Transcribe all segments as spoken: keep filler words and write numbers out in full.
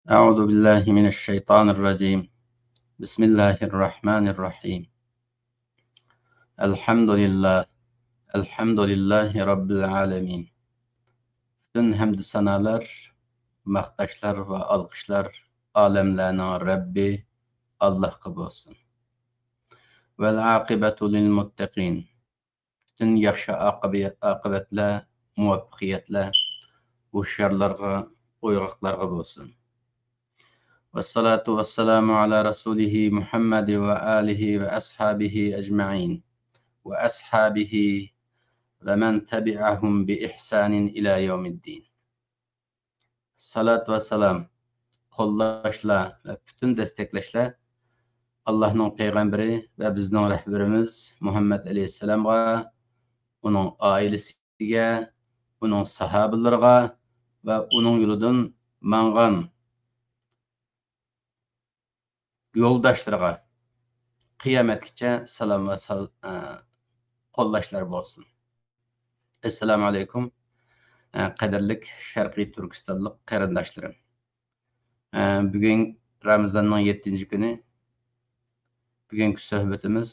أعوذ بالله من الشيطان الرجيم. بسم الله الرحمن الرحيم. الحمد لله. الحمد لله رب العالمين. پۈتۈن ھەمدۇ سانالار، ماختاشلار ۋە ئالقىشلار ئالەملەرنىڭ رەببى ئاللاھقا بولسۇن. والعاقبة للمتقين. پۈتۈن ياخشى ئاقىبەت-، ئاقىۋەتلەر، مۇۋەپپەقىيەتلەر ھوشيارلارغا، ئويغاقلارغا بولسۇن. والصلاة والسلام على رسوله محمد وآله وأصحابه أجمعين وأصحابه ومن تبعهم بإحسان إلى يوم الدين. سالات ۋە سالام، قوللاشلار ۋە پۈتۈن دەستەكلەشلەر ئاللاھنىڭ پەيغەمبىرى ۋە بىزنىڭ رەھبىرىمىز مۇھەممەد ئەلەيھىسسالامغا، ئۇنىڭ ئائىلىسىگە، ئۇنىڭ ساھابىلىرىغا ۋە ئۇنىڭ يولىدىن ماڭغان يولداشلىرىغا قىيامەتكىچە سالام ۋە سال-، ئە، قوللاشلار بولسۇن. ئەسسالامۇ ئەلەيكۇم، ئە، قەدىرلىك شەرقىي تۈركىستانلىق قېرىنداشلىرىم. ئە، بۈگۈن رامىزاننىڭ يەتتىنچى كۈنى. بۈگۈنكى سۆھبىتىمىز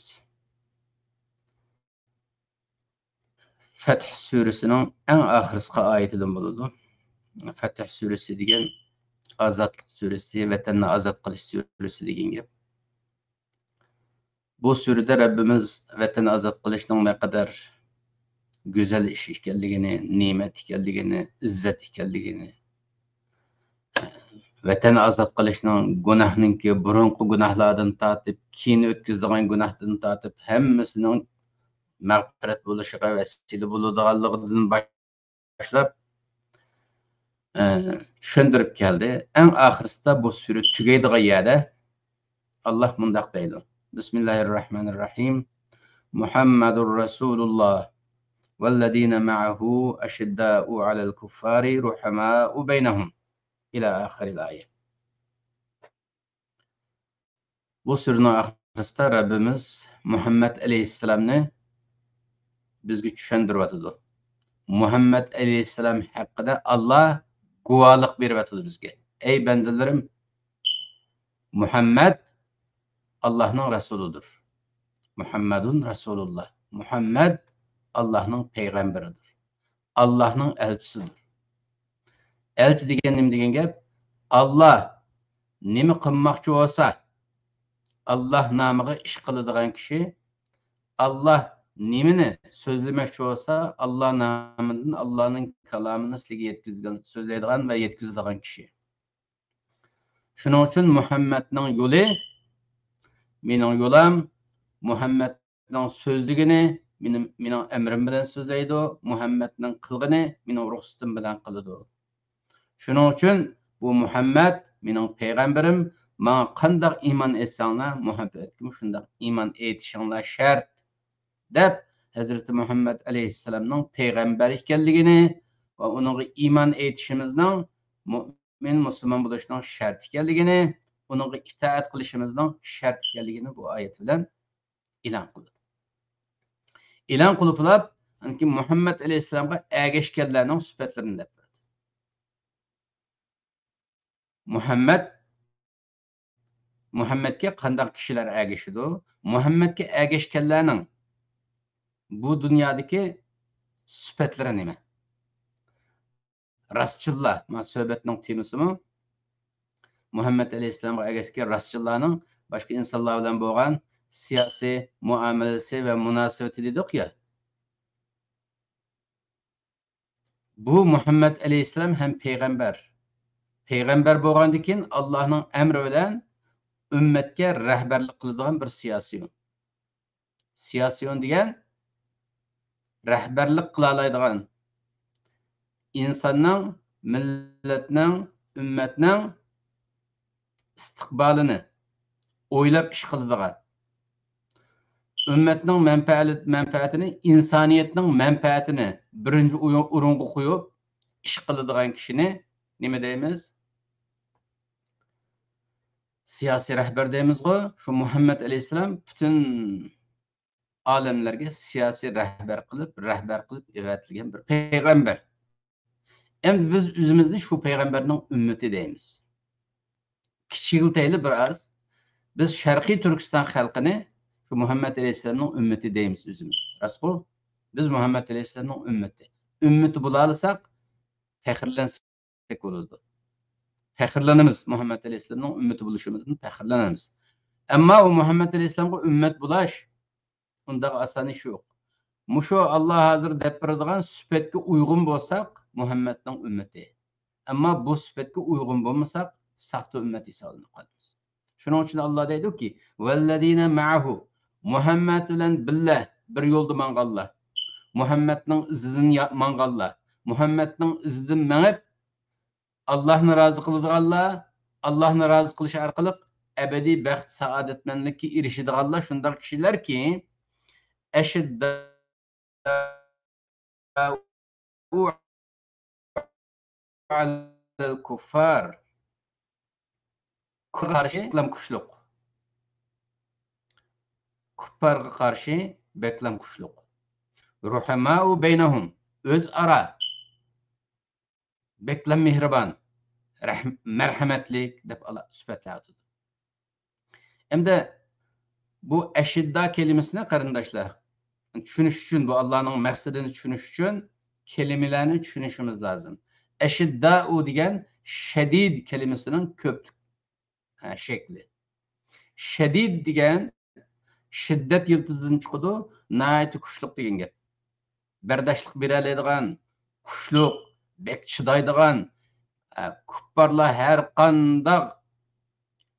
فەتھ سۈرىسىنىڭ ئەڭ ئاخىرقى ئايىتىدىن بولىدۇ. فەتھ سۈرىسى دېگەن ئازادلىق سۈرىسى، ۋەتەننى ئازاد قىلىش سۈرىسى دېگەن گەپ. بۇ سۈرىدە رەببىمىز ۋەتەن ئازاد قىلىشنىڭ نەقەدەر گۈزەل ئىش ئىكەنلىكىنى، نېمەت ئىكەنلىكىنى، ئىززەت ئىكەنلىكىنى، ۋەتەن ئازاد قىلىشنىڭ گۇناھنىڭكى، بۇرۇنقى گۇناھلاردىن تارتىپ، كېيىن ئۆتكۈزىدىغان گۇناھتىن تارتىپ ھەممىسىنىڭ مەغپىرەت بولۇشىغا ۋەسىلە بولىدىغانلىقىدىن باشلاپ، ئە، چۈشەندۈرۈپ كەلدى. ئەڭ ئاخىرسىدا بۇ سۈرە تۈگەيدىغان يەردە ئاللاھ مۇنداق دەيدۇ: بىسمىللاھىررەھمانىررەھىم. مۇھەممەدۇر رەسۇلۇللاھ ۋەللەزىنە مەئەھۇ ئەشىددائۇ ئەلەل كۇففارى رۇھەمائۇ بەينەھۇم. ئىلە ئاخىرىل ئايە. بۇ سۈرىنىڭ ئاخىرسىدا رەببىمىز مۇھەممەد ئەلەيھىسسالامنى بىزگە چۈشەندۈرۈۋاتىدۇ. مۇھەممەد ئەلەيھىسسالام ھەققىدە ئاللاھ گۇۋاھلىق بېرىۋاتىدۇ بىزگە. ئەي بەندىلىرىم، مۇھەممەد ئاللاھنىڭ رەسۇلىدۇر. مۇھەممەدۇن رەسۇلۇللاھ. مۇھەممەد ئاللاھنىڭ پەيغەمبىرىدۇر. ئاللاھنىڭ ئەلچىسىدۇر. ئەلچى دېگەن نېمە دېگەن گەپ؟ ئاللاھ نېمە قىلماقچى بولسا، ئاللاھ نامىغا ئىش قىلىدىغان كىشى، ئاللاھ نېمىنى سۆزلىمەكچى بولسا، ئاللاھ نامىدىن، ئاللاھنىڭ كالامىنى سىلەرگە يەتكۈزىدىغان، سۆزلەيدىغان ۋە يەتكۈزىدىغان كىشى. شۇنىڭ ئۈچۈن مۇھەممەدنىڭ يولى مېنىڭ يولۇم، مۇھەممەدنىڭ سۆزلىگىنى مېنىڭ، مېنىڭ ئەمرىم بىلەن سۆزلەيدۇ، مۇھەممەدنىڭ قىلغىنى مېنىڭ رۇخسىتىم بىلەن قىلىدۇ. شۇنىڭ ئۈچۈن بۇ مۇھەممەد مېنىڭ پەيغەمبىرىم، ماڭا قانداق ئىمان ئېيتساڭلار، مۇھەممەدكىمۇ شۇنداق ئىمان ئېيتىشىڭلار شەرت، دەپ، ھەزرىتى مۇھەممەد ئەلەيھىسسالامنىڭ پەيغەمبەر ئىكەنلىكىنى ۋە ئۇنىڭغا ئىمان ئېيتىشىمىزنىڭ، مۇئمىن، مۇسۇلمان بولۇشنىڭ شەرتى ئىكەنلىكىنى، ئۇنىڭغا ئىتائەت قىلىشىمىزنىڭ شەرتى ئىكەنلىكىنى بۇ ئايەت بىلەن ئېلان قىلدى. ئېلان قىلىپلا، ئانكى مۇھەممەد ئەلەيھىسسالامغا ئەگەشكەنلەرنىڭ سۈپەتلىرىنى دەپ بەردى. مۇھەممەد، مۇھەممەدكە قانداق كىشىلەر ئەگىشىدۇ؟ مۇھەممەدكە ئەگەشكەنلەرنىڭ بۇ دۇنيادىكى سۈپەتلىرى نېمە؟ راستچىللار، مانا سۆھبەتنىڭ تېمىسىمۇ مۇھەممەد ئەلەيھىسسالامغا ئەگەشكەن راستچىللارنىڭ باشقا ئىنسانلار بىلەن بولغان سىياسىي مۇئامىلىسى ۋە مۇناسىۋىتى دېدۇق يا. بۇ مۇھەممەد ئەلەيھىسسالام ھەم پەيغەمبەر. پەيغەمبەر بولغاندىن كېيىن، ئاللاھنىڭ ئەمرى بىلەن ئۈممەتكە رەھبەرلىك قىلىدىغان بىر سىياسىيون. سىياسىيون دېگەن رەھبەرلىك قىلالايدىغان، ئىنساننىڭ، مىللەتنىڭ، ئۈممەتنىڭ ئىستىقبالىنى ئويلاپ ئىش قىلىدىغان، ئۈممەتنىڭ مەنپەئەت-، مەنپەئەتىنى، ئىنسانىيەتنىڭ مەنپەئەتىنى بىرىنچى ئويۇ-، ئورۇنغا قويۇپ ئىش قىلىدىغان كىشىنى نېمە دەيمىز؟ سىياسىي رەھبەر دەيمىزغۇ. شۇ مۇھەممەد ئەلەيھىسسالام پۈتۈن ئالەملەرگە سىياسىي رەھبەر قىلىپ، رەھبەر قىلىپ ئەۋەتىلگەن بىر پەيغەمبەر. ئەمدى بىز ئۆزىمىزنى شۇ پەيغەمبەرنىڭ ئۈممىتى دەيمىز. كىچىكلىتەيلى بىر ئاز. بىز شەرقىي تۈركىستان خەلقىنى شۇ مۇھەممەد ئەلەيھىسسالامنىڭ ئۈممىتى دەيمىز ئۆزىمىز. راستقۇ؟ بىز مۇھەممەد ئەلەيھىسسالامنىڭ ئۈممىتى. ئۈممىتى بولالىساق، پەخىرلەنسەك بولىدۇ. پەخىرلىنىمىز. مۇھەممەد ئەلەيھىسسالامنىڭ ئۈممىتى بولۇشىمىزدىن پەخىرلىنىمىز. ئەمما ئۇ مۇھەممەد ئەلەيھىسسالامغا ئۈممەت بولاش ئۇنداق ئاسان ئىش يوق. مۇشۇ ئاللا ھازىر دەپ بېرىدىغان سۈپەتكە ئۇيغۇن بولساق، مۇھەممەدنىڭ ئۈممىتى. ئەمما بۇ سۈپەتكە ئۇيغۇن بولمىساق، ساختا ئۈممەت ھېسابلىنىپ قالىمىز. شۇنىڭ ئۈچۈن ئاللا دەيدۇكى، ۋەللەزىنە مەئەھۇ، مۇھەممەد بىلەن بىللە بىر يولدا ماڭغانلار، مۇھەممەدنىڭ ئىزىدىن يا-، ماڭغانلار، مۇھەممەدنىڭ ئىزىدىن مېڭىپ، ئاللاھنى رازى قىلىدىغانلار، ئاللاھنى رازى قىلىش ئارقىلىق ئەبەدىي بەخت، سائادەتمەنلىككە ئېرىشىدىغانلار شۇنداق كىشىلەركى، ئەشىدداءۇ ئەلەل كۇففار، كۇففارغا قارشى بەكلەم كۈچلۈك. كۇففارغا قارشى بەكلەم كۈچلۈك. رۇھەماءۇ بەينەھۇم، ئۆزئارا بەكلا مېھرىبان، رەھم-، مەرھەمەتلىك دەپ ئالا-، سۈپەتلەۋاتىدۇ. ئەمدى بۇ ئەشىددا كەلىمىسىنى، قېرىنداشلار، چۈشىنىش ئۈچۈن، بۇ ئاللانىڭ مەقسىتىنى چۈشىنىش ئۈچۈن كەلىمىلەرنى چۈشىنىشىمىز لازىم. ئەشىددائۇ دېگەن شەدىد كەلىمىسىنىڭ كۆپلۈك، ھە، شەكلى. شەدىد دېگەن شىددەت يىلتىزىدىن چىقىدۇ، ناھايىتى كۈچلۈك دېگەن گەپ. بەرداشلىق بېرەلەيدىغان، كۈچلۈك، بەك چىدايدىغان، ئە، كۇپپارلار ھەر قانداق،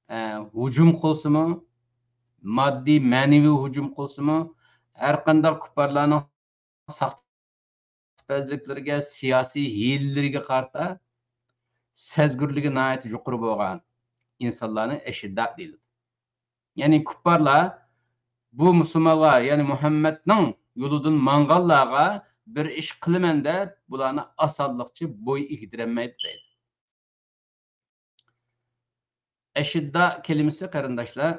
ئە، ھۇجۇم قىلسىمۇ، ماددىي، مەنىۋى ھۇجۇم قىلسىمۇ، ھەر قانداق كۇپپارلارنىڭ ساختىپەزلىكلىرىگە، سىياسىي ھىيلىلىرىگە قارىتا سەزگۈرلۈكى ناھايىتى يۇقىرى بولغان ئىنسانلارنى ئەشىددا دېيىلىدۇ. يەنى كۇپپارلار بۇ مۇسۇلمانلار، يەنى مۇھەممەدنىڭ يولىدىن ماڭغانلارغا بىر ئىش قىلىمەن دەپ، بۇلارنى ئاسانلىقچە بوي ئېگىدۈرەلمەيدۇ دەيدۇ. ئەشىددا كەلىمىسى، قېرىنداشلار،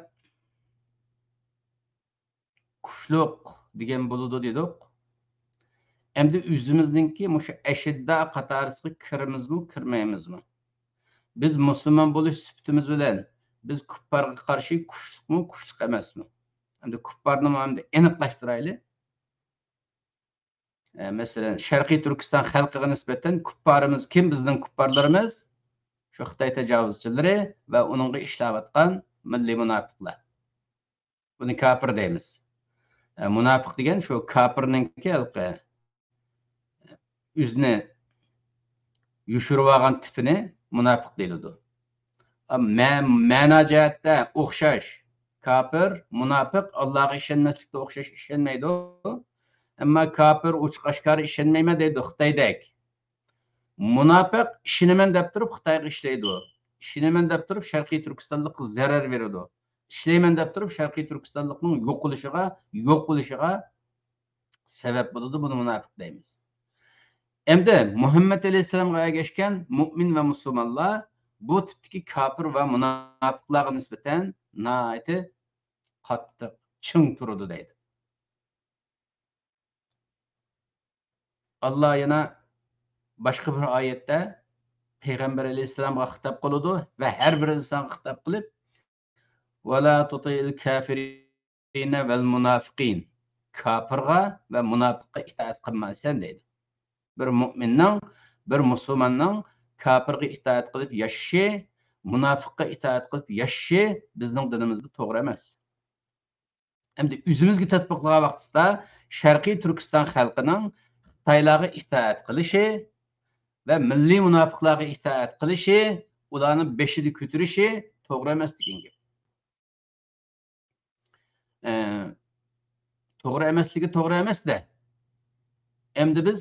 كۈچلۈك دېگەن بولىدۇ دېدۇق. ئەمدى ئۆزىمىزنىڭكى مۇشۇ ئەشىددا قاتارىسىغا كىرىمىزمۇ، كىرمەيمىزمۇ؟ بىز مۇسۇلمان بولۇش سۈپىتىمىز بىلەن بىز كۇپپارغا قارشى كۈچلۈكمۇ، كۈچلۈك ئەمەسمۇ؟ ئەمدى كۇپپارنىمۇ ئەمدى ئېنىقلاشتۇرايلى. ئە، مەسىلەن، شەرقىي تۈركىستان خەلقىگە نىسبەتەن كۇپپارىمىز كىم؟ بىزنىڭ كۇپپارلىرىمىز شۇ خىتاي تاجاۋۇزچىلىرى ۋە ئۇنىڭغا ئىشلەۋاتقان مىللىي مۇناپىقلار. بۇنى كاپىر دەيمىز. ئە، مۇناپىق دېگەن شۇ كاپىرنىڭكى ھېلىقى ئۆزىنى يوشۇرۇۋالغان تىپىنى مۇناپىق دېيىلىدۇ. ئە، مە-، مەنا جەھەتتە ئوخشاش. كاپىر، مۇناپىق ئاللاغا ئىشەنمەسلىكتە ئوخشاش ئىشەنمەيدۇ. ئەمما كاپىر ئوچۇق ئاشكارا ئىشەنمەيمەن دەيدۇ خىتايدەك. مۇناپىق ئىشىنىمەن دەپ تۇرۇپ خىتايغا ئىشلەيدۇ. ئىشىنىمەن دەپ تۇرۇپ شەرقىي تۈركىستانلىققا زەرەر بېرىدۇ. ئىشلەيمەن دەپ تۇرۇپ شەرقىي تۈركىستانلىقنىڭ يوقىلىشىغا، يوق بولۇشىغا سەۋەب بولىدۇ. بۇنى مۇناپىق دەيمىز. ئەمدى مۇھەممەد ئەلەيھىسسالامغا ئەگەشكەن مۇئمىن ۋە مۇسۇلمانلار بۇ تىپتىكى كاپىر ۋە مۇناپىقلارغا نىسبەتەن ناھايىتى قاتتىق، چىڭ تۇرىدۇ دەيدۇ. ئاللا يەنە باشقا بىر ئايەتتە پەيغەمبەر ئەلەيھىسسالامغا خىتاب قىلىدۇ ۋە ھەر بىر ئىنسانغا خىتاب قىلىپ، ۋەلا تۇتىئىل كافىرىنە ۋەل مۇنافىقىن، كاپىرغا ۋە مۇناپىققا ئىتائەت قىلمايسەن دەيدۇ. بىر مۇئمىننىڭ، بىر مۇسۇلماننىڭ كاپىرغا ئىتائەت قىلىپ ياشىشى، مۇناپىققا ئىتائەت قىلىپ ياشىشى بىزنىڭ دىنىمىزدا توغرا ئەمەس. ئەمدى ئۆزىمىزگە تەتبىقلىغان ۋاقتىدا شەرقىي تۈركىستان خەلقىنىڭ خىتايلارغا ئىتائەت قىلىشى ۋە مىللىي مۇناپىقلارغا ئىتائەت قىلىشى، ئۇلارنى بېشىدا كۆتۈرۈشى توغرا ئەمەس دېگەن گەپ. ئە، توغرا ئەمەسلىكى توغرا ئەمەس-دە. ئەمدى بىز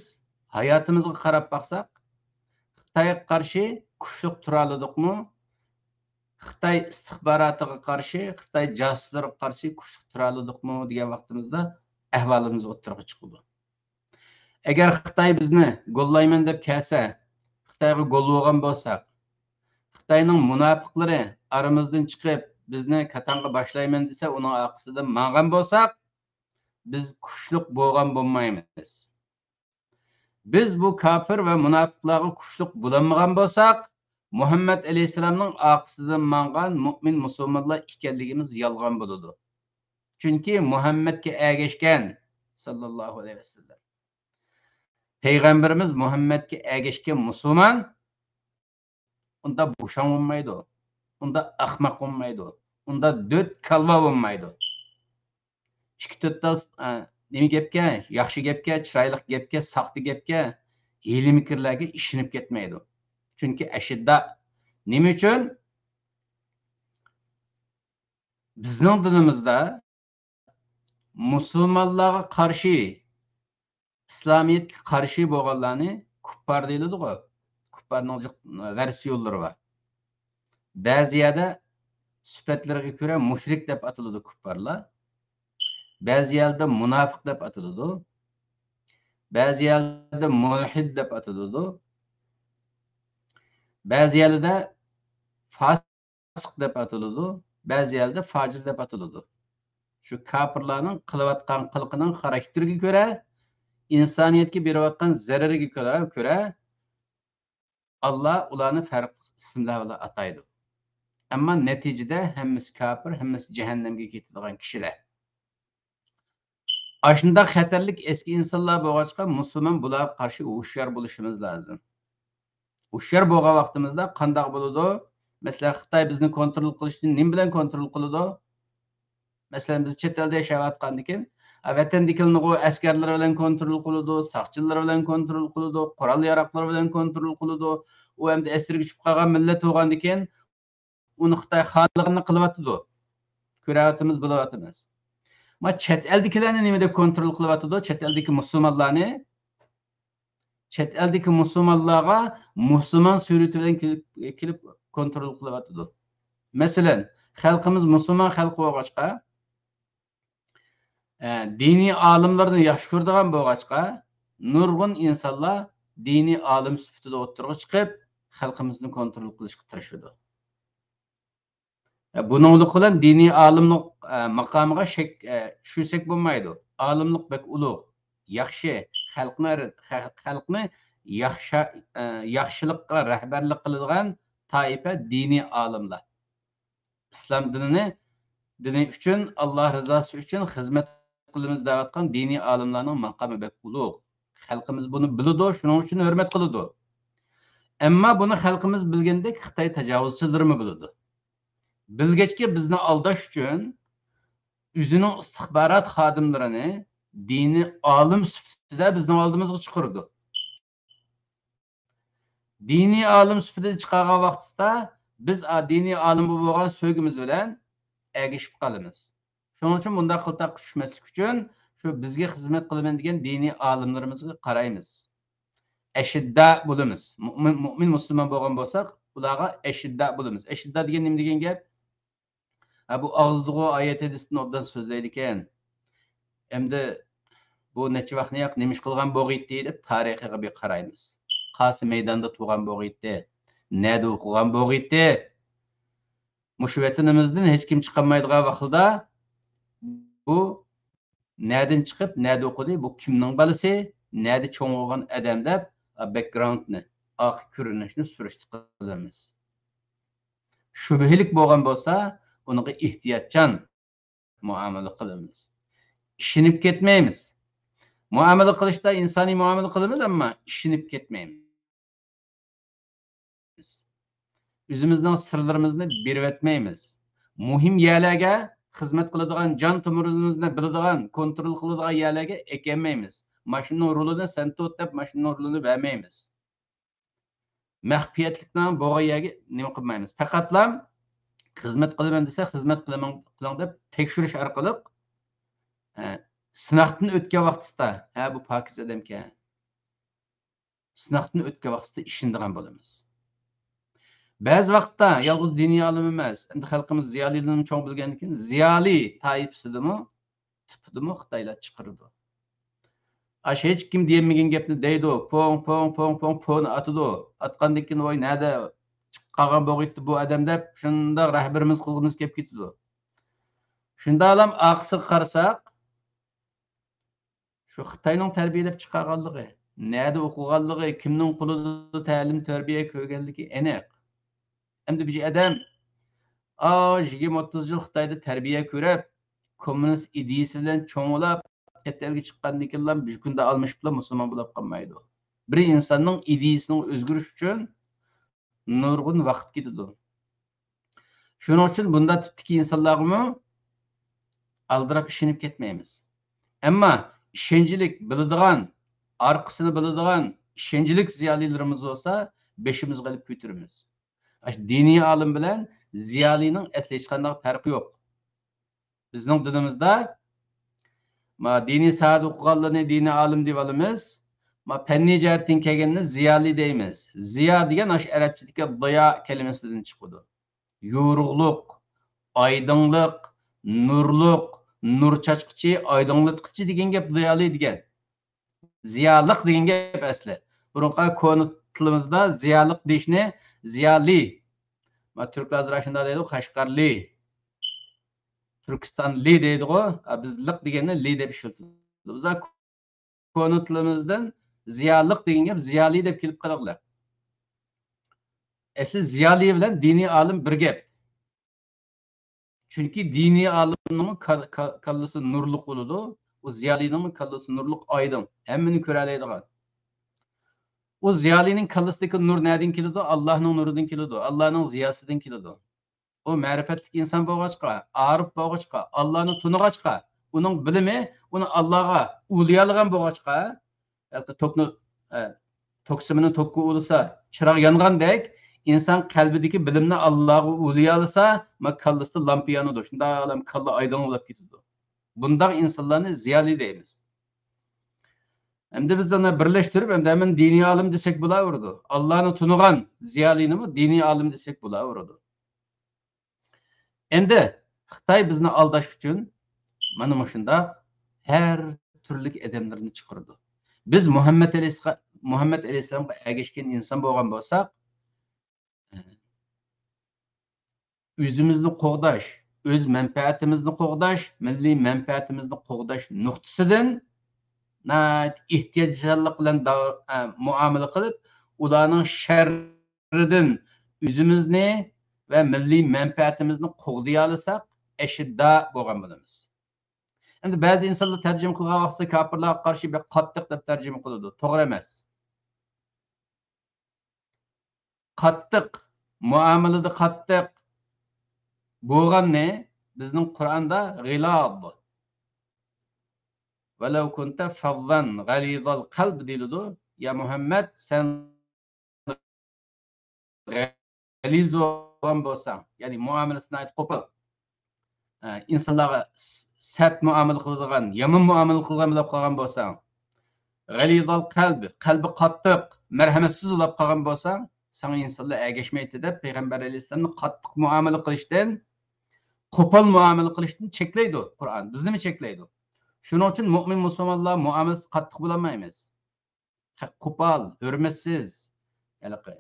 ھاياتىمىزغا قاراپ باقساق، خىتايغا قارشى كۈچلۈك تۇرالىدۇقمۇ؟ خىتاي ئىستىخباراتىغا قارشى، خىتاي جاسۇسلىرىغا قارشى كۈچلۈك تۇرالىدۇقمۇ دېگەن ۋاقتىمىزدا ئەھۋالىمىز ئوتتۇرىغا چىقىدۇ. ئەگەر خىتاي بىزنى گوللايمەن دەپ كەلسە، خىتايغا گول بولغان بولساق، خىتاينىڭ مۇناپىقلىرى ئارىمىزدىن چىقىپ، بىزنى كاتاڭغا باشلايمەن دېسە، ئۇنىڭ ئارقىسىدىن ماڭغان بولساق، بىز كۈچلۈك بولغان بولمايمىز. بىز بۇ كاپىر ۋە مۇناپىقلارغا كۈچلۈك بولالمىغان بولساق، مۇھەممەد ئەلەيھىسسالامنىڭ ئارقىسىدىن ماڭغان مۆمىن مۇسۇلمانلار ئىكەنلىكىمىز يالغان بولىدۇ. چۈنكى مۇھەممەدكە ئەگەشكەن، ساللاللاھۇ ئەلەيھى ۋەسەللەم، پەيغەمبىرىمىز مۇھەممەدكە ئەگەشكەن مۇسۇلمان ئۇنداق بوشاڭ بولمايدۇ، ئۇنداق ئەخمەق بولمايدۇ، ئۇنداق دۆت كالۋا بولمايدۇ. ئىككى تۆت تال، ئە، نېمە گەپكە، ياخشى گەپكە، چىرايلىق گەپكە، ساختا گەپكە، ھىيلە-مىكىرلەرگە ئىشىنىپ كەتمەيدۇ. چۈنكى ئەشىددا. نېمە ئۈچۈن؟ بىزنىڭ دىنىمىزدا مۇسۇلمانلارغا قارشى، ئىسلامىيەتكە قارشى بولغانلارنى كۇپپار دېيىلىدىغۇ. كۇپپارنىڭ جىق ۋەرسىيونلىرى بار. بەزى يەردە سۈپەتلىرىگە كۆرە مۇشرىك دەپ ئاتىلىدۇ كۇپپارلار. بەزى يەردە مۇناپىق دەپ ئاتىلىدۇ. بەزى يەردە مۇلھىد دەپ ئاتىلىدۇ. بەزى يەردە فاسىق دەپ ئاتىلىدۇ، بەزى يەردە فاجىر دەپ ئاتىلىدۇ. شۇ كاپىرلارنىڭ قىلىۋاتقان قىلىقىنىڭ خاراكتېرىگە كۆرە، ئىنسانىيەتكە بېرىۋاتقان زەرىرىگە كۆرە، كۆرە، ئاللا ئۇلارنى پەرقلىق ئىسىملار بىلەن ئاتايدۇ. ئەمما نەتىجىدە ھەممىسى كاپىر، ھەممىسى جەھەننەمگە كېتىدىغان كىشىلەر. ئاشۇنداق خەتەرلىك ئەسكى ئىنسانلار بولغاچقا، مۇسۇلمان بۇلارغا قارشى ھوشيار بولۇشىمىز لازىم. ھوشيار بولغان ۋاقتىمىزدا قانداق بولىدۇ؟ مەسىلەن، خىتاي بىزنى كونترول قىلىشنى نېمە بىلەن كونترول قىلىدۇ؟ مەسىلەن، بىز چەت ئەلدە ياشاۋاتقاندىكىن، ۋەتەندىكىلەرنىغۇ ئەسكەرلىرى بىلەن كونترول قىلىدۇ، ساقچىلىرى بىلەن كونترول قىلىدۇ، قورال ياراقلىرى بىلەن كونترول قىلىدۇ. ئۇ ئەمدى ئەسىرگە چۈشۈپ قالغان مىللەت بولغاندىكىن، ئۇنى خىتاي خالىغىنىنى قىلىۋاتىدۇ. كۆرۈۋاتىمىز، بىلىۋاتىمىز. ما چەت ئەلدىكىلەرنى نېمە دەپ كونترول قىلىۋاتىدۇ؟ چەت ئەلدىكى مۇسۇلمانلارنى، چەت ئەلدىكى مۇسۇلمانلارغا مۇسۇلمان سۈرىتى بىلەن كېلىپ، كېلىپ كونترول قىلىۋاتىدۇ. مەسىلەن، خەلقىمىز مۇسۇلمان خەلق بولغاچقا، ئە، دىنىي ئالىملارنى ياخشى كۆرىدىغان بولغاچقا، نۇرغۇن ئىنسانلار دىنىي ئالىم سۈپىتىدە ئوتتۇرىغا چىقىپ، خەلقىمىزنى كونترول قىلىشقا تىرىشىدۇ. ئە، بۇنىڭلىق بىلەن دىنىي ئالىملىق، ئە، ماقامىغا شەك، ئە، چۈشۈرسەك بولمايدۇ. ئالىملىق بەك ئۇلۇغ، ياخشى، خەلقنى، خە-، خەلقنى ياخشا-، ئە، ياخشىلىققا رەھبەرلىك قىلىدىغان تائىپە دىنىي ئالىملار. ئىسلام دىنىنى، دىنى ئۈچۈن، ئاللا رىزاسى ئۈچۈن خىزمەت قىلىمىز دەۋاتقان دىنىي ئالىملارنىڭ ماقامى بەك ئۇلۇغ. خەلقىمىز بۇنى بىلىدۇ، شۇنىڭ ئۈچۈن ھۆرمەت قىلىدۇ. ئەمما بۇنى خەلقىمىز بىلگەندەك خىتاي تاجاۋۇزچىلىرىمۇ بىلىدۇ. بىلگەچكە بىزنى ئالداش ئۈچۈن ئۆزىنىڭ ئىستىخبارات خادىملىرىنى دىنىي ئالىم سۈپىتىدە بىزنىڭ ئالدىمىزغا چىقىرىدۇ. دىنىي ئالىم سۈپىتىدە چىقارغان ۋاقتىدا بىز ئا-، دىنىي ئالىمغا بولغان سۆيگۈمىز بىلەن ئەگىشىپ قالىمىز. شۇنىڭ ئۈچۈن بۇنداق قىلتاققا چۈشمەسلىك ئۈچۈن شۇ بىزگە خىزمەت قىلىمەن دېگەن دىنىي ئالىملىرىمىزغا قارايمىز. ئەشىددا بولىمىز. مۇئمىن، مۇئمىن مۇسۇلمان بولغان بولساق، ئۇلارغا ئەشىددا بولىمىز. ئەشىددا دېگەن نېمە دېگەن گەپ؟ ھە، بۇ ئاغزىدىغۇ ئايەت ھەدىستىن ئوبدان سۆزلەيدىكەن. ئەمدى بۇ نەچچە ۋاقنى ياق نېمە ئىش قىلغان بوغىيتتى دەپ تارىخىغا بىر قارايمىز. قايسى مەيداندا تۇرغان بوغىيتتى، نەدە ئوقۇغان بوغىيتتى. مۇشۇ ۋەتىنىمىزدىن ھېچ كىم چىقالمايدىغان ۋاقتىدا بۇ نەدىن چىقىپ، نەدە ئوقۇدى، بۇ كىمنىڭ بالىسى، نەدە چوڭ بولغان ئادەم دەپ، بەكگراۋندنى، ئارقا كۆرۈنۈشنى سۈرۈشتە قىلىمىز. شۈبھىلىك بولغان بولسا، ئۇنىڭغا ئېھتىياتچان مۇئامىلە قىلىمىز. ئىشىنىپ كەتمەيمىز. مۇئامىلە قىلىشتا ئىنسانىي مۇئامىلە قىلىمىز، ئەمما ئىشىنىپ كەتمەيمىز. ئۆزىمىزنىڭ سىرلىرىمىزنى بېرىۋەتمەيمىز. مۇھىم يەرلەرگە، خىزمەت قىلىدىغان، جان تومۇرىمىزنى بىلىدىغان، كونترول قىلىدىغان يەرلەرگە ئەكەلمەيمىز. ماشىنىنىڭ رۇلىنى سەن تۇت دەپ، ماشىنىنىڭ رۇلىنى بەرمەيمىز. مەخپىيەتلىكنىڭ بولغان يەرگە نېمە قىلمايمىز. پەقەتلا خىزمەت قىلىمەن دېسە، خىزمەت قىلىمەن، قىلىڭ دەپ تەكشۈرۈش ئارقىلىق، ئە، سىناقتىن ئۆتكەن ۋاقتىدا، ھە، بۇ پاكىز ئادەمكەن. سىناقتىن ئۆتكەن ۋاقتىدا ئىشىنىدىغان بولىمىز. بەزى ۋاقىتتا يالغۇز دىنىي ئالىم ئەمەس، ئەمدى خەلقىمىز زىيالىيلىرىنى چوڭ بىلگەندىن كېيىن، زىيالىي تائىپىسىدىمۇ، تىپىدىمۇ خىتايلار چىقىرىدۇ. ئاشۇ ھېچ كىم دېيەلمىگەن گەپنى دەيدۇ. پوڭ، پوڭ، پوڭ، پوڭ، پونى ئاتىدۇ. ئاتقاندىن كېيىن، ۋاي، نەدە چىقىپ قالغان بوغىيتتى بۇ ئادەم دەپ، شۇنداق رەھبىرىمىز قىلغۇمىز كېلىپ كېتىدۇ. شۇنداقلام ئارقىسىغا قارىساق، شۇ خىتاينىڭ تەربىيەلەپ چىقارغانلىقى، نەدە ئوقۇغانلىقى، كىمنىڭ قولىدا تەلىم تەربىيە كۆرگەنلىكى ئېنىق. ئەمدى بىر ئادەم، ئا، يىگىرمە ئوتتۇز يىل خىتايدا تەربىيە كۆرۈپ، كوممۇنىست ئىدىيىسى بىلەن چوڭ بولاپ، چەت ئەلگە چىققاندىن كېيىنلا بىر كۈندە ئالمىشىپلا مۇسۇلمان بولاپ قالمايدۇ. بىر ئىنساننىڭ ئىدىيىسىنىڭ ئۆزگىرىشى ئۈچۈن نۇرغۇن ۋاقىت كېتىدۇ. شۇنىڭ ئۈچۈن بۇنداق تىپتىكى ئىنسانلارغىمۇ ئالدىراپ ئىشىنىپ كەتمەيمىز. ئەمما ئىشەنچلىك بىلىدىغان، ئارقىسىنى بىلىدىغان ئىشەنچلىك زىيالىيلىرىمىز بولسا، بېشىمىزغا ئېلىپ كۆتۈرىمىز. ئاشۇ دىنىي ئالىم بىلەن زىيالىينىڭ ئەسلى ھېچقانداق پەرقى يوق. بىزنىڭ دىنىمىزدا، ما، دىنىي ساھەدە ئوقۇغانلىرىنى دىنىي ئالىم دەپ ئالىمىز. ما، پەننىي جەھەتتىن كەلگەندە زىيالىي دەيمىز. زىيا دېگەن ئاشۇ ئەرەبچىدىكى ضىيا كەلىمىسىدىن چىقىدۇ. يورۇقلۇق، ئايدىڭلىق، نۇرلۇق، نۇر چاچقۇچى، ئايدىڭلاتقۇچى دېگەن گەپ زىيالىي دېگەن. زىيالىق دېگەن گەپ ئەسلى. بۇرۇنقى كونا تىلىمىزدا زىيالىق دېيىشنى زىيالىي. ما، تۈركلەر ھازىر شۇنداق دەيدۇ، قەشقەرلى، تۈركىستانلى دەيدىغۇ. ئا، بىز لىق دېگەننى لى دەپ ئىشلىتىدۇ. بىز كونا تىلىمىزدىن زىيالىق دېگەن گەپ زىيالىي دەپ كېلىپ قالغىلى. ئەسلى زىيالىي بىلەن دىنىي ئالىم بىر گەپ. چۈنكى دىنىي ئالىمنىڭ كال-، كال-، كاللىسى نۇرلۇق بولىدۇ، ئۇ زىيالىينىڭ كاللىسى نۇرلۇق، ئايدىڭ، ھەممىنى كۆرەلەيدىغان. ئۇ زىيالىينىڭ كاللىسىدىكى نۇر نەدىن كېلىدۇ؟ ئاللاھنىڭ نۇرىدىن كېلىدۇ، ئاللاھنىڭ زىياسىدىن كېلىدۇ. ئۇ مەرىپەتلىك ئىنسان بولغاچقا، ئارىپ بولغاچقا، ئاللاھنى تونۇغاچقا، ئۇنىڭ بىلىمى ئۇنى ئاللاھقا ئۆلىيالىغان بولغاچقا، ياكى توكنى، ئە، توك سىمىنى توكقا ئۇلىسا، چىراغ يانغاندەك، ئىنسان قەلبىدىكى بىلىمنى ئاللاھقا ئۇلىيالىسا، ما، كاللىسىدا لامپا يانىدۇ. شۇنداق كاللا ئايدىڭ بولاپ كېتىدۇ. بۇنداق ئىنسانلارنى زىيالىي دەيمىز. ئەمدى بىز ئۇنى بىرلەشتۈرۈپ، ئەمدى ھەممىنى دىنىي ئالىم دېسەك بولاۋېرىدۇ. ئاللانى تونۇغان زىيالىينىمۇ دىنىي ئالىم دېسەك بولاۋېرىدۇ. ئەمدى خىتاي بىزنى ئالداش ئۈچۈن مانا مۇشۇنداق ھەر تۈرلۈك ئادەملەرنى چىقىرىدۇ. بىز مۇھەممەد ئەلەيھىسسا-، مۇھەممەد ئەلەيھىسسالامغا ئەگەشكەن ئىنسان بولغان بولساق، ئۆزىمىزنى قوغداش، ئۆز مەنپەئەتىمىزنى قوغداش، مىللىي مەنپەئەتىمىزنى قوغداش نۇقتىسىدىن ناھايىتى ئېھتىياتچانلىق بىلەن دا-، ئە، مۇئامىلە قىلىپ، ئۇلارنىڭ شەررىدىن ئۆزىمىزنى ۋە مىللىي مەنپەئەتىمىزنى قوغدىيالىساق، ئەشىددا بولغان بولىمىز. ئەمدى بەزى ئىنسانلار تەرجىمە قىلغان ۋاقتىدا كاپىرلارغا قارشى بەك قاتتىق دەپ تەرجىمە قىلىدۇ. توغرا ئەمەس. قاتتىق، مۇئامىلىدە قاتتىق بولغاننى بىزنىڭ قۇرئاندا غىلاظ، ۋەلەۋ كۇنتە فەززەن غەلىزەل قەلب دېيىلىدۇ. يا مۇھەممەد، سەن غەلىز بولغان بولساڭ، يەنى مۇئامىلىسى ناھايىتى قوپال، ئە، ئىنسانلارغا س-، سەت مۇئامىلە قىلىدىغان، يامان مۇئامىلە قىلغان بولۇپ قالغان بولساڭ، غەلىزەل قەلب، قەلبى قاتتىق، مەرھەمەتسىز بولۇپ قالغان بولساڭ، ساڭا ئىنسانلار ئەگەشمەيتتى دەپ پەيغەمبەر ئەلەيھىسسالامنى قاتتىق مۇئامىلە قىلىشتىن، قوپال مۇئامىلە قىلىشتىن چەكلەيدۇ قۇرئان، بىزنىمۇ چەكلەيدۇ. شۇنىڭ ئۈچۈن مۇئمىن مۇسۇلمانلار مۇئامىلىسىدە قاتتىق بولالمايمىز. قوپال، ھۆرمەتسىز، ھېلىقى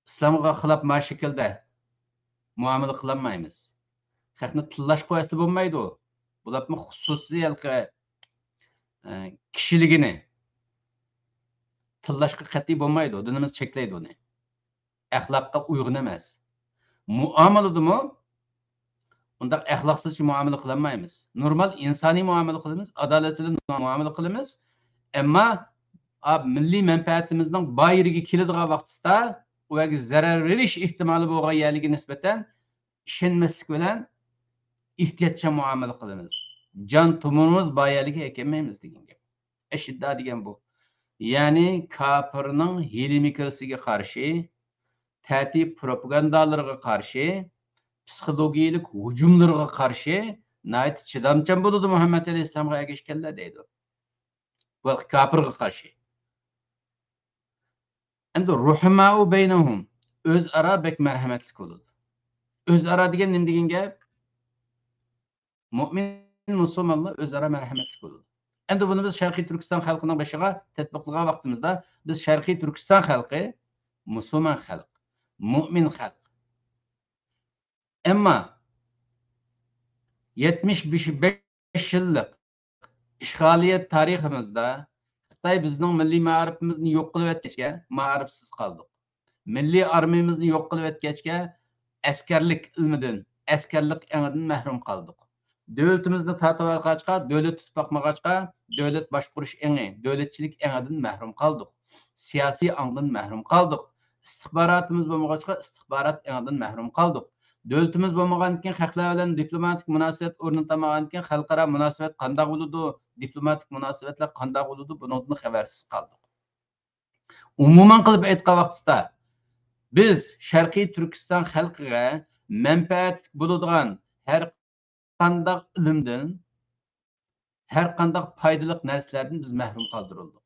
ئىسلامغا خىلاپ ما شەكىلدە مۇئامىلە قىلالمايمىز. خەقنى تىللاشقا ئەسلى بولمايدۇ. بۇلارمۇ خۇسۇسىي ھېلىقى، ئە، كىشىلىكىنى تىللاشقا قەتئىي بولمايدۇ. دىنىمىز چەكلەيدۇ ئۇنى. ئەخلاققا ئۇيغۇن ئەمەس. مۇئامىلىدىمۇ ئۇنداق ئەخلاقسىزچە مۇئامىلە قىلالمايمىز. نورمال ئىنسانىي مۇئامىلە قىلىمىز، ئادالەت بىلەن مۇئامىلە قىلىمىز. ئەمما، ئا، مىللىي مەنپەئەتىمىزنىڭ بار يېرىگە كېلىدىغان ۋاقتىدا، ئۇ يەرگە زەرەر بېرىش ئېھتىمالى بولغان يەرلىرىگە نىسبەتەن ئىشەنمەسلىك بىلەن ئېھتىياتچان مۇئامىلە قىلىمىز. جان تومۇرىمىز بار يەرلىككە ئەكەلمەيمىز دېگەن گەپ. ئەشىددا دېگەن بۇ. يەنى كاپىرنىڭ ھىيلە-مىكرىسىگە قارشى، تەتۈر پروپاگاندالىرىغا قارشى، پسىخولوگىيەلىك ھۇجۇملىرىغا قارشى ناھايىتى چىدامچان بولىدۇ مۇھەممەد ئەلەيھىسسالامغا ئەگەشكەنلەر دەيدۇ. بۇ كاپىرغا قارشى. ئەمدى رۇھەمائۇ بەينەھۇم، ئۆزئارا بەك مەرھەمەتلىك بولىدۇ. ئۆزئارا دېگەن نېمە دېگەن گەپ؟ مۇئمىن مۇسۇلمانلار ئۆزئارا مەرھەمەتلىك بولىدۇ. ئەمدى بۇنى بىز شەرقىي تۈركىستان خەلقىنىڭ بېشىغا تەتبىقلىغان ۋاقتىمىزدا، بىز شەرقىي تۈركىستان خەلقى مۇسۇلمان خەلق، مۇئمىن خەلق. ئەمما يەتمىش بەش يىللىق ئىشغالىيەت تارىخىمىزدا خىتاي بىزنىڭ مىللىي مائارىپىمىزنى يوق قىلىۋەتكەچكە، مائارىپسىز قالدۇق. مىللىي ئارمىيىمىزنى يوق قىلىۋەتكەچكە، ئەسكەرلىك ئىلمىدىن، ئەسكەرلىك ئېڭىدىن مەھرۇم قالدۇق. دۆلىتىمىزنى تارتىۋالغاچقا، دۆلەت تۇتۇپ باقمىغاچقا، دۆلەت باشقۇرۇش ئېڭى، دۆلەتچىلىك ئېڭىدىن مەھرۇم قالدۇق. سىياسىي ئاڭدىن مەھرۇم قالدۇق. ئىستىخباراتىمىز بولمىغاچقا، ئىستىخبارات ئېڭىدىن مەھرۇم قالدۇق. دۆلىتىمىز بولمىغاندىكىن، خەقلەر بىلەن دىپلوماتىك مۇناسىۋەت ئورنىتالمىغاندىكىن، خەلقئارا مۇناسىۋەت قانداق بولىدۇ؟ دىپلوماتىك مۇناسىۋەتلەر قانداق بولىدۇ؟ بۇنىڭدىن خەۋەرسىز قالدۇق. ئومۇمەن قىلىپ ئېيتقان ۋاقتىدا، بىز شەرقىي تۈركىستان خەلقىگە مەنپەئەتلىك بولىدىغان ھەر قانداق ئىلىمدىن، ھەر قانداق پايدىلىق نەرسىلەردىن بىز مەھرۇم قالدۇرۇلدۇق.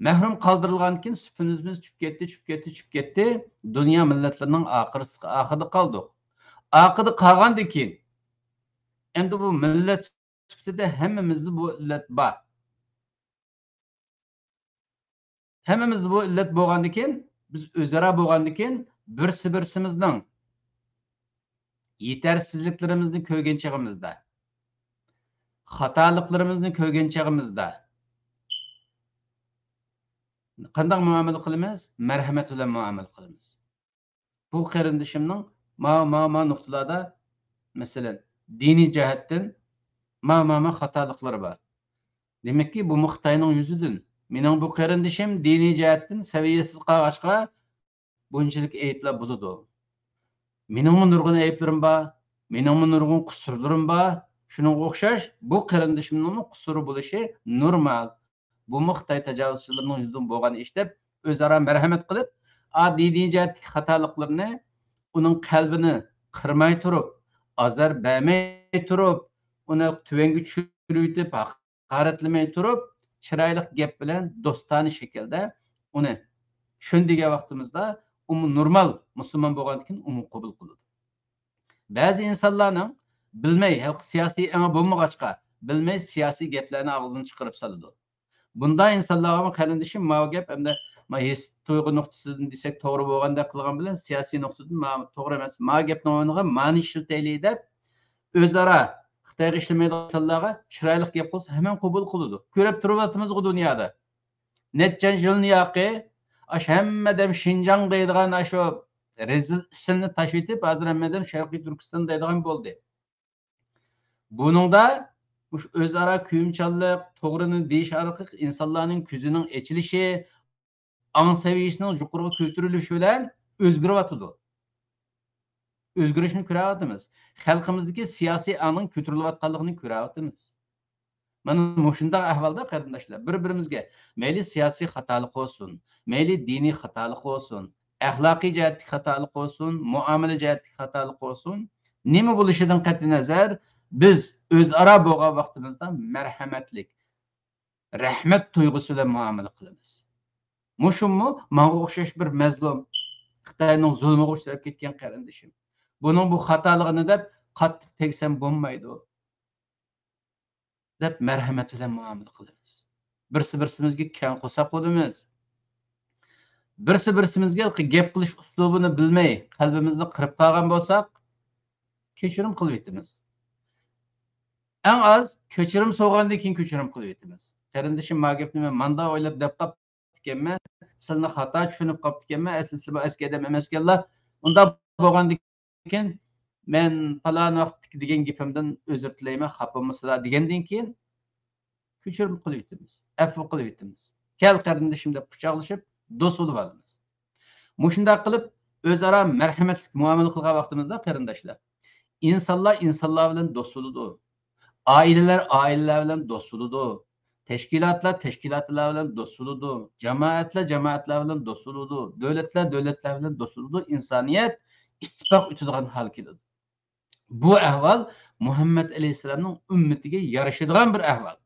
مەھرۇم قالدۇرۇلغاندىن كېيىن سۈپىتىمىز چۈشۈپ كەتتى، چۈشۈپ كەتتى، چۈشۈپ كەتتى. دۇنيا مىللەتلىرىنىڭ ئاخىرسى-، ئاخىرىدا قالدۇق. ئاخىرىدا قالغاندىن كېيىن، ئەمدى بۇ مىللەت سۈپىتىدە ھەممىمىزدە بۇ ئىللەت بار. ھەممىمىزدە بۇ ئىللەت بولغاندىكىن، بىز ئۆزئارا بولغاندىكىن، بىرسى-بىرسىمىزنىڭ يېتەرسىزلىكلىرىمىزنى كۆرگەن چېغىمىزدا، خاتالىقلىرىمىزنى كۆرگەن چېغىمىزدا قانداق مۇئامىلە قىلىمىز؟ مەرھەمەت بىلەن مۇئامىلە قىلىمىز. بۇ قېرىندىشىمنىڭ ما، ما، ما نۇقتىلاردا، مەسىلەن، دىنىي جەھەتتىن ما، ما، ما خاتالىقلىرى بار. دېمەككى، بۇمۇ خىتاينىڭ يۈزىدىن. مېنىڭ بۇ قېرىندىشىم دىنىي جەھەتتىن سەۋىيەسىز قالغاچقا، بۇنچىلىك ئەيىبلەر بولىدۇ. مېنىڭمۇ نۇرغۇن ئەيىبلىرىم بار، مېنىڭمۇ نۇرغۇن قۇسۇرلىرىم بار. شۇنىڭغا ئوخشاش بۇ قېرىندىشىمنىڭمۇ قۇسۇرى بولۇشى نورمال. بۇمۇ خىتاي تاجاۋۇزچىلىرىنىڭ يۈزىدىن بولغان ئىش دەپ، ئۆزئارا مەرھەمەت قىلىپ، ئا، دىنىي جەھەتتىكى خاتالىقلىرىنى، ئۇنىڭ قەلبىنى قىرماي تۇرۇپ، ئازار بەرمەي تۇرۇپ، ئۇنى تۆۋەنگە چۈشۈرۈۋېتىپ، ھاقارەتلىمەي تۇرۇپ، چىرايلىق گەپ بىلەن دوستانە شەكىلدە ئۇنى چۈشەندۈرگەن ۋاقتىمىزدا، ئۇمۇ نورمال مۇسۇلمان بولغاندىكىن ئۇمۇ قوبۇل قىلىدۇ. بەزى ئىنسانلارنىڭ بىلمەي، ھېلىقى سىياسىي ئېڭى بولمىغاچقا، بىلمەي سىياسىي گەپلەرنى ئاغزىدىن چىقىرىپ سالىدۇ. بۇنداق ئىنسانلارغىمۇ قېرىندىشىم ماۋۇ گەپ ئەمدى ما ھېس تۇيغۇ نۇقتىسىدىن دېسەك توغرا بولغاندەك قىلغان بىلەن سىياسىي نۇقتىدىن ما توغرا ئەمەس، ما گەپنىڭ ئورنىغا مانى ئىشلىتەيلى دەپ ئۆزئارا خىتايغا ئىشلىمەيدىغان ئىنسانلارغا چىرايلىق گەپ قىلسا ھەممە قوبۇل قىلىدۇ. كۆرۈپ تۇرۇۋاتىمىزغۇ دۇنيادا. نەچچە يىلنى ياقى ئاشۇ ھەممە ئادەم شىنجاڭ دەيدىغان ئاشۇ رەزىل ئىسىمنى تاشلىۋېتىپ، ھازىر ھەممە ئادەم شەرقىي تۈركىستان دەيدىغان بولدى. بۇنىڭدا مۇشۇ ئۆزئارا كۆيۈمچانلىق، توغرىنى دېيىش ئارقىلىق ئىنسانلارنىڭ كۆزىنىڭ ئېچىلىشى، ئاڭ سەۋىيەسىنىڭ يۇقىرىغا كۆتۈرۈلۈشى بىلەن ئۆزگىرىۋاتىدۇ. ئۆزگىرىشنى كۆرۈۋاتىمىز. خەلقىمىزدىكى سىياسىي ئاڭنىڭ كۆتۈرۈلۈۋاتقانلىقىنى كۆرۈۋاتىمىز. مانا مۇشۇنداق ئەھۋالدا، قېرىنداشلار، بىر-بىرىمىزگە مەيلى سىياسىي خاتالىق بولسۇن، مەيلى دىنىي خاتالىق بولسۇن، ئەخلاقىي جەھەتتىكى خاتالىق بولسۇن، مۇئامىلە جەھەتتىكى خاتالىق بولسۇن، نېمە بولۇشىدىن قەتئىينەزەر، بىز ئۆزئارا بولغان ۋاقتىمىزدا مەرھەمەتلىك، رەھمەت تۇيغۇسى بىلەن مۇئامىلە قىلىمىز. مۇشۇمۇ ماڭا ئوخشاش بىر مەزلۇم، خىتاينىڭ زۇلمىغا ئۇچراپ كەتكەن قېرىندىشىم. بۇنىڭ بۇ خاتالىقىنى دەپ قاتتىق تەگسەم بولمايدۇ، دەپ مەرھەمەت بىلەن مۇئامىلە قىلىمىز. بىرسى-بىرسىمىزگە كەڭ قورساق بولىمىز. بىرسى-بىرسىمىزگە گەپ قىلىش ئۇسلۇبىنى بىلمەي، قەلبىمىزنى قىرىپ قالغان بولساق، كەچۈرۈم قىلىۋېتىمىز. ئەڭ ئاز كەچۈرۈم سورىغاندىن كېيىن كەچۈرۈم قىلىۋېتىمىز. قېرىندىشىم، ما گەپنى مەن مانداق ئويلاپ دەپ قاپتىكەنمەن، سىلىنى خاتا چۈشىنىپ قاپتىكەنمەن، ئەسلىسىلا ئەسكى ئادەم ئەمەسكەنلا، ئۇنداق بولغاندىن كېيىن مەن پالان ۋاقىتتىكى دېگەن گېپىمدىن ئۆزۈر تىلەيمەن، خاپا بولمىسىلا دېگەندىن كېيىن كەچۈرۈم قىلىۋېتىمىز، ئەپۇ قىلىۋېتىمىز. كەل قېرىندىشىم دەپ قۇچاقلىشىپ دوست بولۇۋالىمىز. مۇشۇنداق قىلىپ ئۆزئارا مەرھەمەتلىك مۇئامىلە قىلغان ۋاقتىمىزدا قېرىنداشلار، ئىنسانلار ئىنسانلار بىلەن دوست بولىدۇ. ئائىلىلەر ئائىلىلەر بىلەن دوست بولىدۇ. تەشكىلاتلار تەشكىلاتلار بىلەن دوست بولىدۇ. جامائەتلەر جامائەتلەر بىلەن دوست بولىدۇ. دۆلەتلەر دۆلەتلەر بىلەن دوست بولىدۇ. ئىنسانىيەت ئىتتىپاق ئۆتىدىغان ھال كېلىدۇ. بۇ ئەھۋال مۇھەممەد ئەلەيھىسسالامنىڭ ئۈممىتىگە يارىشىدىغان بىر ئەھۋال.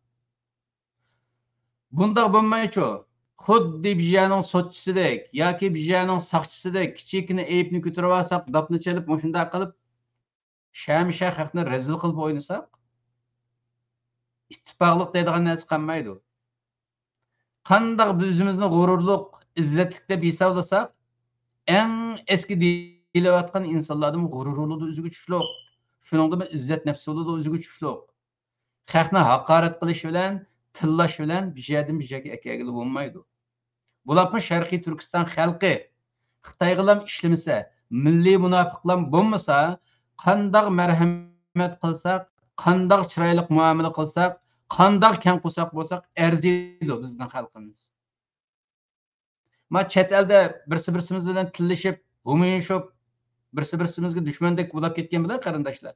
بۇنداق بولمايچۇ؟ خۇددى بىژەنىڭ سوتچىسىدەك ياكى بىژەنىڭ ساقچىسىدەك كىچىككىنە ئەيىبنى كۆتۈرۈۋالساق، داپنى چېلىپ، مۇشۇنداق قىلىپ، شەمشە خەقنى رەزىل قىلىپ ئوينىساق، ئىتتىپاقلىق دەيدىغان نەرسە قالمايدۇ. قانداق بىز ئۆزىمىزنى غۇرۇرلۇق، ئىززەتلىك دەپ ھېسابلىساق، ئەڭ ئەسكى دېيىلىۋاتقان ئىنسانلاردىمۇ غۇرۇر بولىدۇ ئۆزىگە چۈشلۈق. شۇنىڭدىمۇ ئىززەت نەپسى بولىدۇ ئۆزىگە چۈشلۈق. خەقنى ھاقارەت قىلىش بىلەن تىللاش بىلەن بىر يەردىن بىر يەرگە ئەكەلگىلى بولمايدۇ. بۇلارمۇ شەرقىي تۈركىستان خەلقى. خىتايغىلام ئىشلىمىسە، مىللىي مۇناپىقلام بولمىسا، قانداق مەرھەمەت قىلساق، قانداق چىرايلىق مۇئامىلە قىلساق، قانداق كەڭ قورساق بولساق ئەرزىيدۇ بىزنىڭ خەلقىمىز. ما چەت ئەلدە بىرسى بىرسىمىز بىلەن تىللىشىپ، ھۇمۇيۇشۇپ، بىرسى بىرسىمىزگە دۈشمەندەك بولاپ كەتكەن بىلەن قېرىنداشلار،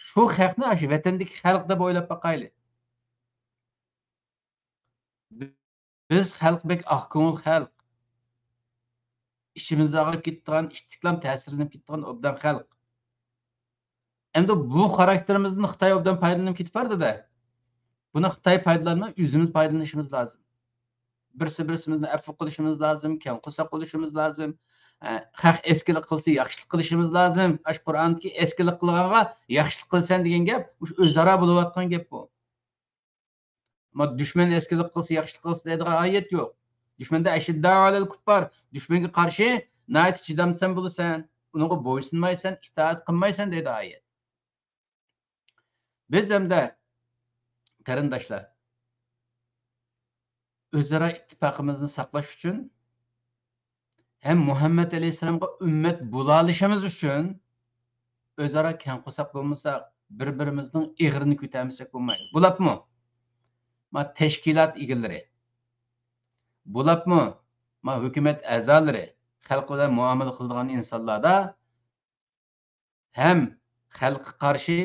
شۇ خەقنى ئاشۇ ۋەتەندىكى خەلق دەپ ئويلاپ باقايلى. بىز خەلق بەك ئاق كۆڭۈل خەلق. ئىچىمىز ئاغرىپ كېتىدىغان، ئىتتىكلام تەسىرلىنىپ كېتىدىغان ئوبدان خەلق. ئەمدى بۇ خاراكتېرىمىزدىن خىتاي ئوبدان پايدىلىنىپ كېتىپ بارىدۇ-دە. بۇنى خىتاي پايدىلانماي، ئۆزىمىز پايدىلىنىشىمىز لازىم. بىرسى بىرسىمىزنى ئەپۇ قىلىشىمىز لازىم، كەڭ قورساق بولۇشىمىز لازىم. ئە، خەق ئەسكىلىك قىلسا، ياخشىلىق قىلىشىمىز لازىم. ئاشۇ قۇرئاندىكى ئەسكىلىك قىلغانغا ياخشىلىق قىلىسەن دېگەن گەپ، مۇشۇ ئۆزئارا بولۇۋاتقان گەپ بۇ. ما دۈشمەن ئەسكىلىك قىلسا، ياخشىلىق قىلسا دەيدىغان ئايەت يوق. دۈشمەندە ئەشىددائۇ ئەلەل كۇپپار، دۈشمەنگە قارشى ناھايىتى چىدامچان بولىسەن، ئۇنىڭغا بويسۇنمايسەن، ئىتائەت قىلمايسەن دەيدۇ ئايەت. بىز ھەمدە قېرىنداشلار، ئۆزئارا ئىتتىپاقىمىزنى ساقلاش ئۈچۈن ھەم مۇھەممەد ئەلەيھىسسالامغا ئۈممەت بولالىشىمىز ئۈچۈن ئۆزئارا كەڭ قورساق بولمىساق، بىر-بىرىمىزنىڭ ئېغىرىنى كۆتەرمىسەك بولمايدۇ. بولۇپمۇ، ما تەشكىلات ئىگىلىرى، بولۇپمۇ، ما ھۆكۈمەت ئەزالىرى، خەلق بىلەن مۇئامىلە قىلىدىغان ئىنسانلاردا ھەم خەلققە قارشى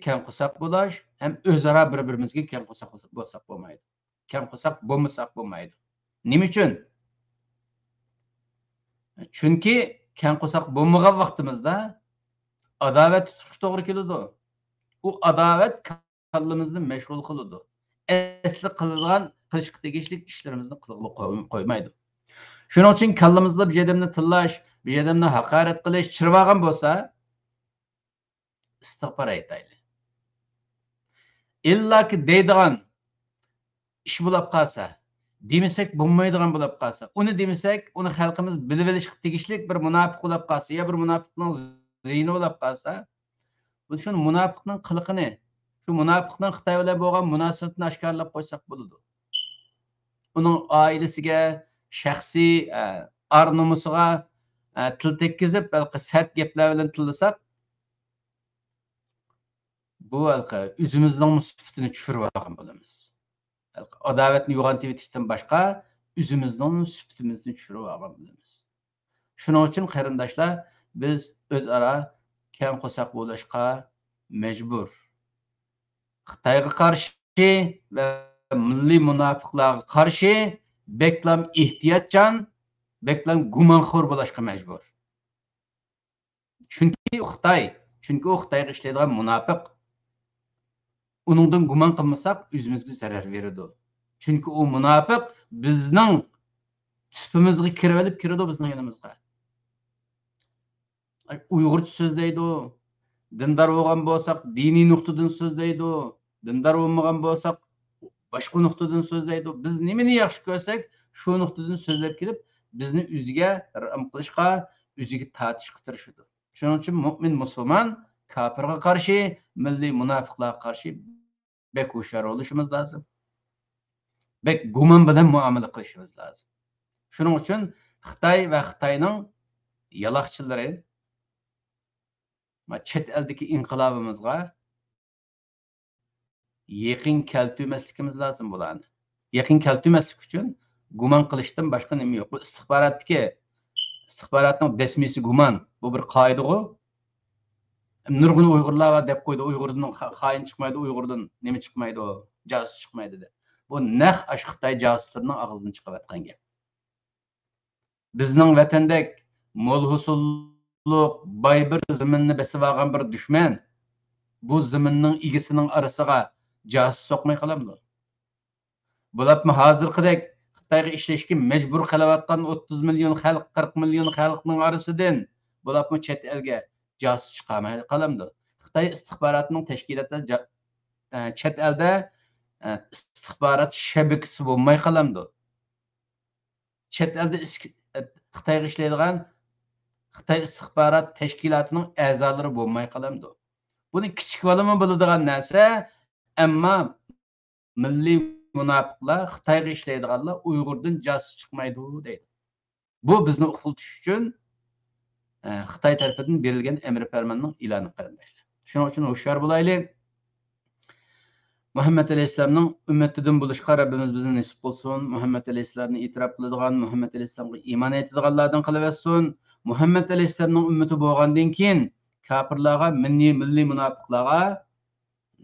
كەڭ قورساق بولاش، ھەم ئۆزئارا بىر-بىرىمىزگە كەڭ قورساق بولساق بولمايدۇ. كەڭ قورساق بولمىساق بولمايدۇ. نېمە ئۈچۈن؟ چۈنكى كەڭ قورساق بولمىغان ۋاقتىمىزدا ئاداۋەت تۇتۇشقا توغرا كېلىدۇ. ئۇ ئاداۋەت كاللىمىزنى مەشغۇل قىلىدۇ. ئەسلى قىلىدىغان، قىلىشقا تېگىشلىك ئىشلىرىمىزنى قىلغىلى قوي-، قويمايدۇ. شۇنىڭ ئۈچۈن كاللىمىزدا بىر ئادەمنى تىللاش، بىر ئادەمنى ھاقارەت قىلىش چىرىۋالغان بولسا، ئىستىغپار ئېيتايلى. ئىللاكى دەيدىغان ئىش بولاپ قالسا، دېمىسەك بولمايدىغان بولاپ قالسا، ئۇنى دېمىسەك، ئۇنى خەلقىمىز بىلىۋېلىشقا تېگىشلىك بىر مۇناپىق بولاپ قالسا يا بىر مۇناپىقنىڭ زىيىنى بولاپ قالسا، بۇ شۇ مۇناپىقنىڭ قىلىقىنى، شۇ مۇناپىقنىڭ خىتاي بىلەن بولغان مۇناسىۋىتىنى ئاشكارىلاپ قويساق بولىدۇ. ئۇنىڭ ئائىلىسىگە، شەخسىي، ئە، ئار نومۇسىغا، ئە، تىل تەگكۈزۈپ، ھېلىقى سەت گەپلەر بىلەن تىللىساق، بۇ ھېلىقى ئۆزىمىزنىڭ سۈپىتىنى چۈشۈرۈۋالغان بولىمىز. ھېلىقى ئاداۋەتنى يوغان تېۋىتىشتىن باشقا ئۆزىمىزنىڭ سۈپىتىمىزنى چۈشۈرۈۋالغان بولىمىز. شۇنىڭ ئۈچۈن قېرىنداشلار، بىز ئۆزئارا كەڭ قورساق بولۇشقا مەجبۇر. خىتايغا قارشى ۋە مىللىي مۇناپىقلارغا قارشى بەكلام ئېھتىياتچان، بەكلام گۇمانخور بولۇشقا مەجبۇر. چۈنكى ئۇ خىتاي، چۈنكى ئۇ خىتايغا ئىشلەيدىغان مۇناپىق. ئۇنىڭدىن گۇمان قىلمىساق، ئۆزىمىزگە زەرەر بېرىدۇ. چۈنكى ئۇ مۇناپىق بىزنىڭ سۈپىمىزگە كىرىۋېلىپ كىرىدۇ بىزنىڭ يېنىمىزغا. ئۇيغۇرچە سۆزلەيدۇ. دىندار بولغان بولساق، دىنىي نۇقتىدىن سۆزلەيدۇ. دىندار بولمىغان بولساق، باشقا نۇقتىدىن سۆزلەيدۇ. بىز نېمىنى ياخشى كۆرسەك، شۇ نۇقتىدىن سۆزلەپ كېلىپ، بىزنى ئۆزىگە رام قىلىشقا، ئۆزىگە تارتىشقا تىرىشىدۇ. شۇنىڭ ئۈچۈن مۆمىن مۇسۇلمان كاپىرغا قارشى، مىللىي مۇناپىقلارغا قارشى بەك ھوشيار بولۇشىمىز لازىم. بەك گۇمان بىلەن مۇئامىلە قىلىشىمىز لازىم. شۇنىڭ ئۈچۈن خىتاي ۋە خىتاينىڭ يالاقچىلىرى، ما، چەت ئەلدىكى ئىنقىلابىمىزغا يېقىن كەلتۈرمەسلىكىمىز لازىم بۇلارنى. يېقىن كەلتۈرمەسلىك ئۈچۈن گۇمان قىلىشتىن باشقا نېمە يوق. بۇ ئىستىخباراتتىكى، ئىستىخباراتنىڭ دەسمىسى گۇمان. بۇ بىر قائىدىغۇ. نۇرغۇن ئۇيغۇرلار بار دەپ قويدى، ئۇيغۇردىن خا-، خائىن چىقمايدۇ، ئۇيغۇردىن نېمە چىقمايدۇ، جاسۇس چىقمايدۇ دەپ. بۇ نەق ئاشۇ خىتاي جاسۇسلىرىنىڭ ئاغزىدىن چىقىۋاتقان گەپ. بىزنىڭ ۋەتەندەك مول ھوسۇللۇق، باي بىر زېمىننى بېسىۋالغان بىر دۈشمەن بۇ زېمىننىڭ ئىگىسىنىڭ ئارىسىغا جاسۇس سوقماي قالامدۇ؟ بولۇپمۇ ھازىرقىدەك خىتايغا ئىشلەشكە مەجبۇر قېلىۋاتقان ئوتتۇز مىليون خەلق، قىرىق مىليون خەلقنىڭ ئارىسىدىن بولۇپمۇ چەت ئەلگە جاسۇس چىقارماي قالامدۇ؟ خىتاي ئىستىخباراتىنىڭ تەشكىلاتى جا-، ئە، چەت ئەلدە، ئە، ئىستىخبارات شەبىكىسى بولماي قالامدۇ؟ چەت ئەلدە ئىس-، خىتايغا ئىشلەيدىغان خىتاي ئىستىخبارات تەشكىلاتىنىڭ ئەزالىرى بولماي قالامدۇ؟ بۇنى كىچىك بالىمۇ بىلىدىغان نەرسە، ئەمما مىللىي مۇناپىقلار، خىتايغا ئىشلەيدىغانلار ئۇيغۇردىن جاسۇس چىقمايدۇ دەيدۇ. بۇ بىزنى ئۇخلىتىش ئۈچۈن، ئە، خىتاي تەرىپىدىن بېرىلگەن ئەمر پەرماننىڭ ئېلانى، قېرىنداشلار. شۇنىڭ ئۈچۈن ھوشيار بولايلى. مۇھەممەد ئەلەيھىسسالامنىڭ ئۈممىتىدىن بولۇشقا رەببىمىز بىزنى نېسىپ قىلسۇن. مۇھەممەد ئەلەيھىسسالامنى ئېتىراپ قىلىدىغان، مۇھەممەد ئەلەيھىسسالامغا ئىمان ئېيتىدىغانلاردىن قىلىۋەتسۇن. مۇھەممەد ئەلەيھىسسالامنىڭ ئۈممىتى بولغاندىن كېيىن كاپىرلارغا، مىللىي، مىللىي مۇناپىقلارغا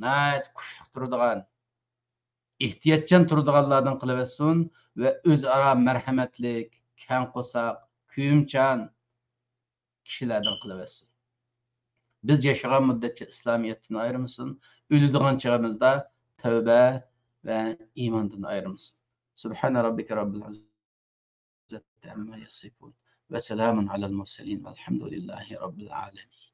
ناھايىتى كۈچلۈك تۇرىدىغان، ئېھتىياتچان تۇرىدىغانلاردىن قىلىۋەتسۇن ۋە ئۆزئارا مەرھەمەتلىك، كەڭ قورساق، كۆيۈمچان كىشىلەردىن قىلىۋەتسۇن. بىز ياشىغان مۇددەتچە ئىسلامىيەتتىن ئايرىمىسۇن، ئۆلىدىغان چېغىمىزدا تەۋبە ۋە ئىماندىن ئايرىمىسۇن. سبحان ربك رب العزة عما يصفون وسلام على المرسلين والحمد لله رب العالمين.